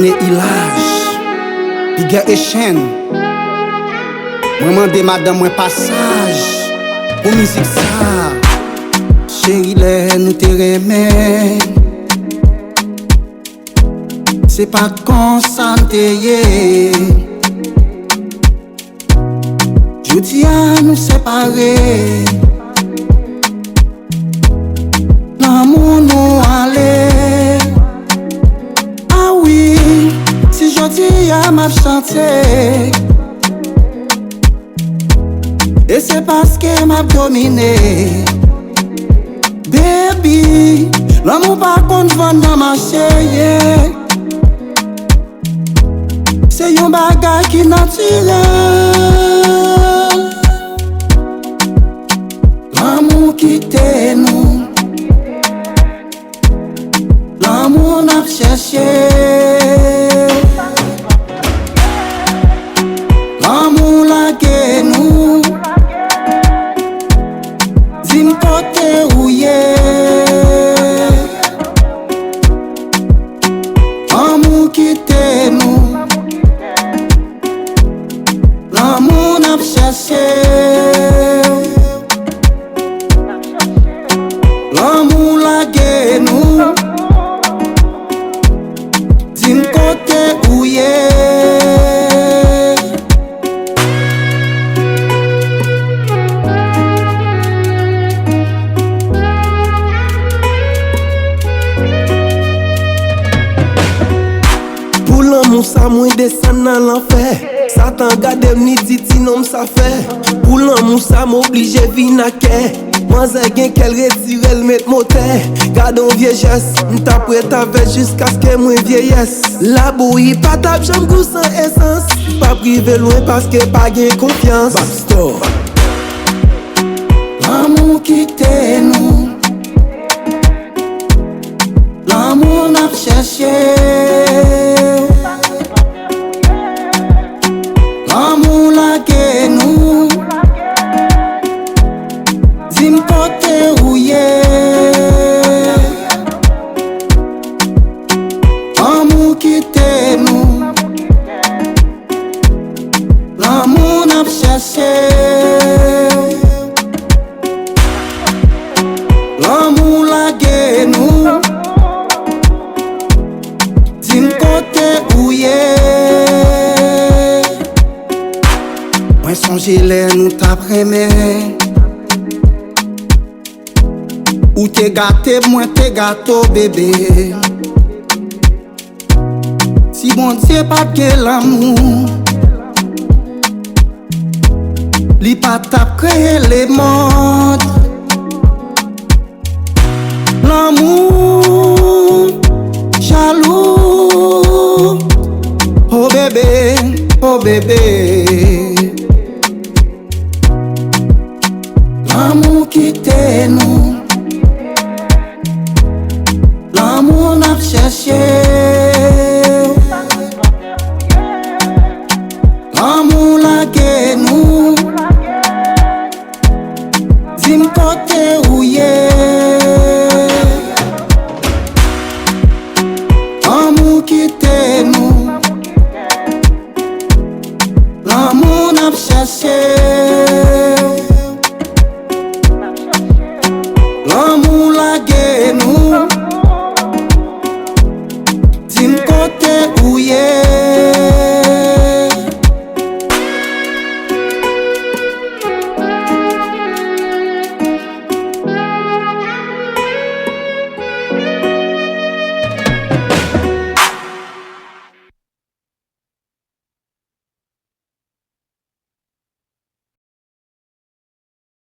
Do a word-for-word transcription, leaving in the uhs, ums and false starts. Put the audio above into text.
Ilaj, Piga Echenn. Mwen mande madanm mwen pasaj pou mizik sa. Cheri, lè nou te renmen, se pa konsa n te ye. Jodi a nou separe. Lanmou nou ale. A wi, si jodi a m ap chante, e se paske m ap domine. Baby, lanmou pa konn vann nan mache, yeah. Se yon bagay ki natirèl. Lanmou kite nou. Lanmou n ap chèche. Lanmou lage nou. Di m kote ou ye. Lanmou kite nou. Lanmou n ap chèche. Lanmou lage nou. Di m kote ou ye. Pou lanmou sa mwen desann nan lanfè. Satan gade m, li di ti nonm sa fè. Pou lanmou sa m oblije vin ak kè. Manzè gen kè l retire l met motè. Gade yon vye jès, m t ap ret avè l jiskaske mwen vyeyès. Labouyi pa t ap janm gou san esans. P ap rive lwen paske pa gen konfyans. Lanmou kite nou. Lanmou n ap chèche. Lanmou lage nou. Di m kote ou ye. Lanmou kite nou. Lanmou n ap chèche. Lanmou lage nou. Di m kote ou ye. Mwen sonje lè nou t ap renmen. Ou te gate m, mwen te gate w, bebe. Si Bondye pa t gen lanmou, li pa t ap kreye lemonn. Lanmou, jalou, oh bebe, oh bebe. Lanmou kite nou. Lanmou n ap chèche. Lanmou lage nou. Di m kote ou ye. Lanmou kite nou. Lanmou n ap chèche.